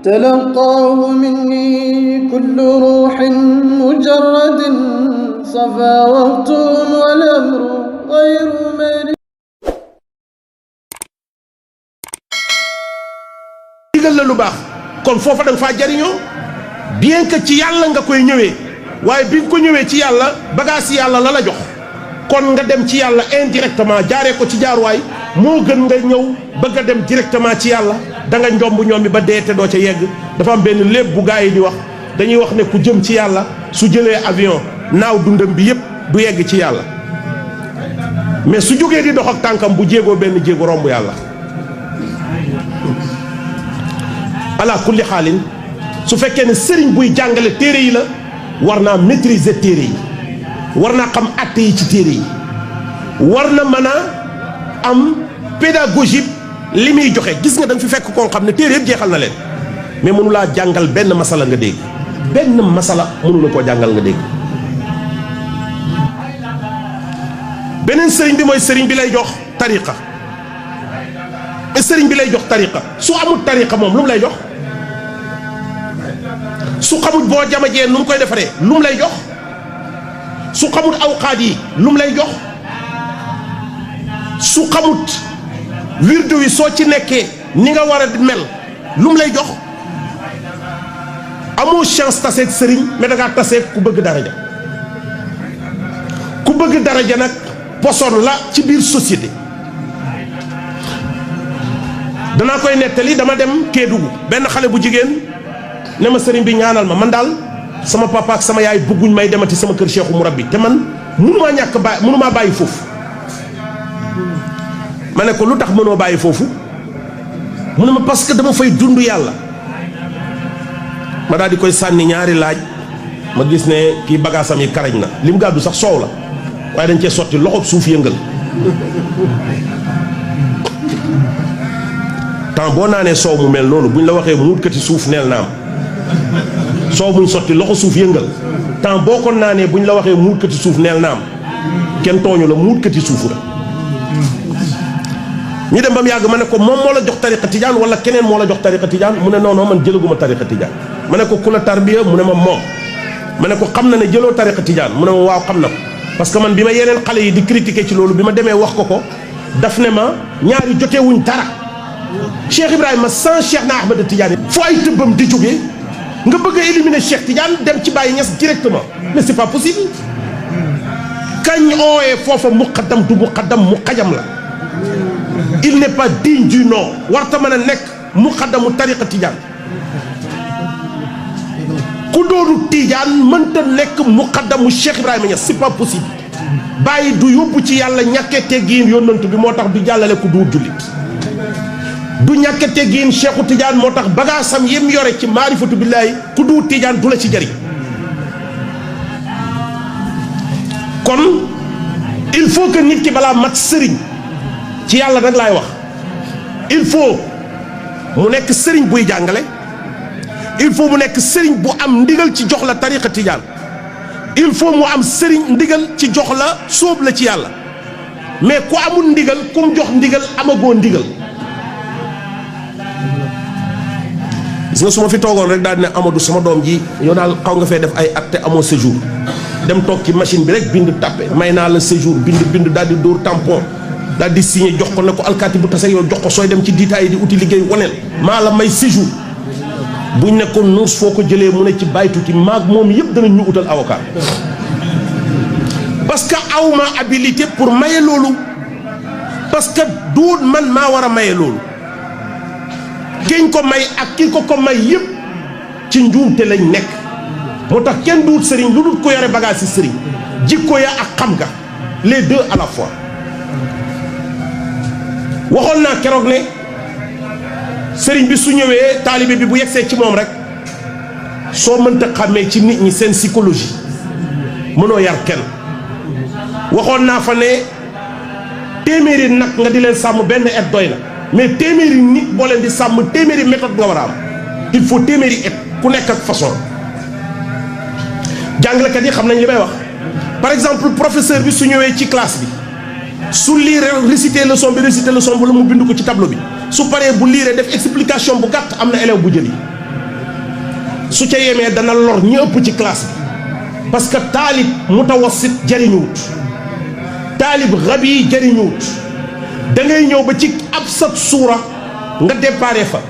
تلقاه مني كل روح مجرد صفا وقت والأمر غير مريض. digal la lu baax kon foofa da nga faa jariñoo bien que ci yàlla nga koy ñëwee waaye bi nga ko ñëwee ci yàlla bagage yàlla la la jox kon nga dem ci yàlla indirectement jaaree ko ci jaaruwaay moo gën nga ñëw bëgg a dem directement ci yàlla da nga njomb ñoom bi ba dee te doo ca yegg. dafa am benn léeb bu gaa yi di wax dañuy wax ne ku jëm ci yàlla su jëlee avion naaw dundam bi yépp du yegg ci yàlla mais su jógee di dox ak tànkam bu jéegoo benn jéego romb yàlla. ala kulli xaalin su fekkee ne sëriñ buy jàngale téere yi la war naa maîtriser téere yi war naa xam atte yi ci téere yi war na mën a am pédagogie li muy joxe gis nga da nga fi fekk koo xam ne téere yëpp jeexal na leen mais mënu laa jàngal benn masala nga dégg benn masala mënu la koo jàngal nga dégg. beneen sëriñ bi mooy sëriñ bi lay jox tariqa te sëriñ bi lay jox tariqa su amul tariqa moom lu mu lay jox su xamut boo jamajee nu mu koy defaree lu mu lay jox su xamut awqaat yi lu mu lay jox su xamut wirdu wi soo ci nekkee ni nga war a mel lu mu lay jox amoo chance taseeg sëriñ mais da ngaa taseeg ku bëgg daraja ku bëgg daraja nag poson la ci biir société. danaa koy nettali dama dem Kédougou benn xale bu jigéen ne ma sëriñ bi ñaanal ma man daal sama papa ak sama yaay bëgguñ may demati sama kër Cheikhu Murabbi te man mënumaa ñàkk bàyyi mënumaa bàyyi foofu. ma ne ko lu tax mënoo bàyyi foofu mu ne ma parce que dama fay dund yàlla. ma daal di koy sànni ñaari laaj ma gis ne kii bagaasam yi karañ na lim gàddu sax soow la waaye dañ cee sotti loxob suuf yëngal. temps boo naanee soow mu mel noonu buñ la waxee muutkati suuf neel naam soow muñ sotti loxo suuf yëngal temps boo ko naanee buñ la waxee muutkati suuf neel naam kenn tooñu la muutkati suufu la. ñu dem ba mu yàgg ma ne ko moom moo la jox tariqa tijaan wala keneen moo la jox tariqa tijaan mu ne non non man jëlaguma tariqa tijaan ma ne ko ku la tarbiya mu ne ma moom ma ne ko xam na ne jëloo tariqa tijaan mu ne ma waaw xam na ko parce que man bi ma yeneen xale yi di critiquer ci loolu bi ma demee wax ko daf ne ma ñaari jotewuñ dara. Cheikh Ibrahima sans Cheikh na Ahmed Tidiane foo ay tëbbam di jógee nga bëgg a éliminer Cheikh Tidiane dem ci Baye Niass directement mais c'est pas possible. kañ ooyee foofa muqaddam du muqaddam mu xajam la il n'est pas digne du nom warta mën a nekk muqaddamu tariqa Tidiane ku doonu Tidiane mënta nekk muqaddamu Cheikh Ibrahima Niass c'est pas possible. Baye du yóbbu ci yàlla ñàkkee teggiin yónnantu bi moo tax du jàllale ku duur jullit du ñàkk teggiin Cheikhu Tidiane moo tax bagaasam yim yore ci maarifatu billaahi ku du Tidiane du la ci jëriñ. kon il faut que nit ki balaa mat sëriñ ci yàlla nag laay wax il faut mu nekk sëriñ buy jàngale il faut mu nekk sëriñ bu am ndigal ci jox la tariqa Tidiane il faut mu am sëriñ ndigal ci jox la sóob la ci yàlla mais ku amul ndigal ku mu jox ndigal amagoo ndigal. gis nga su ma fi toogoon rek daal di ne Amadou sama doom ji yow daal xaw nga fee def ay at te amoo séjour dem toog ci machine bi rek bind tàppe may naa la séjour bind daal di dóor tampon daal di signé jox ko ne ko alkaati bu tase yow jox ko sooy dem ci diitaay yi di uti liggéey waneel maa la may séjour buñ ne ko nuus foo ko jëlee mu ne ci baytuti maag moom yëpp danañ ñu utal avocat parce que awma habilité pour maye loolu parce que duut man maa war a maye loolu kiñ ko may ak ki ko may yëpp ci njuumte lañ nekk moo tax kenn duut sëriñ lu dul ko yore bagage si sëriñ jikko ya ak xam nga les deux à la fois. waxoon naa keroog ne sëriñ bi su ñëwee taalibe bi bu yegsee ci moom rek soo mënta xàmmee ci nit ñi seen psychologie mënoo yar kenn. waxoon naa fa ne téeméeri nag nga di leen sàmm benn et doy na mais téeméeri nit boo leen di sàmm téeméeri méthode nga war a am il faut téeméeri et ku nekk ak façon. jàngalekat yi xam nañ li may wax par exemple professeur bi su ñëwee ci classe bi su liire réciter leçon bi la mu bind ko ci tableau bi su paree bu liiree def explication bu gàtt am na élève bu jëli su ca yemee dana lor ñi ëpp ci classe bi parce que taalib mutawassit jëriñuwut taalib rabi jëriñuwut da ngay ñëw ba ci ab sat suura nga déparé fa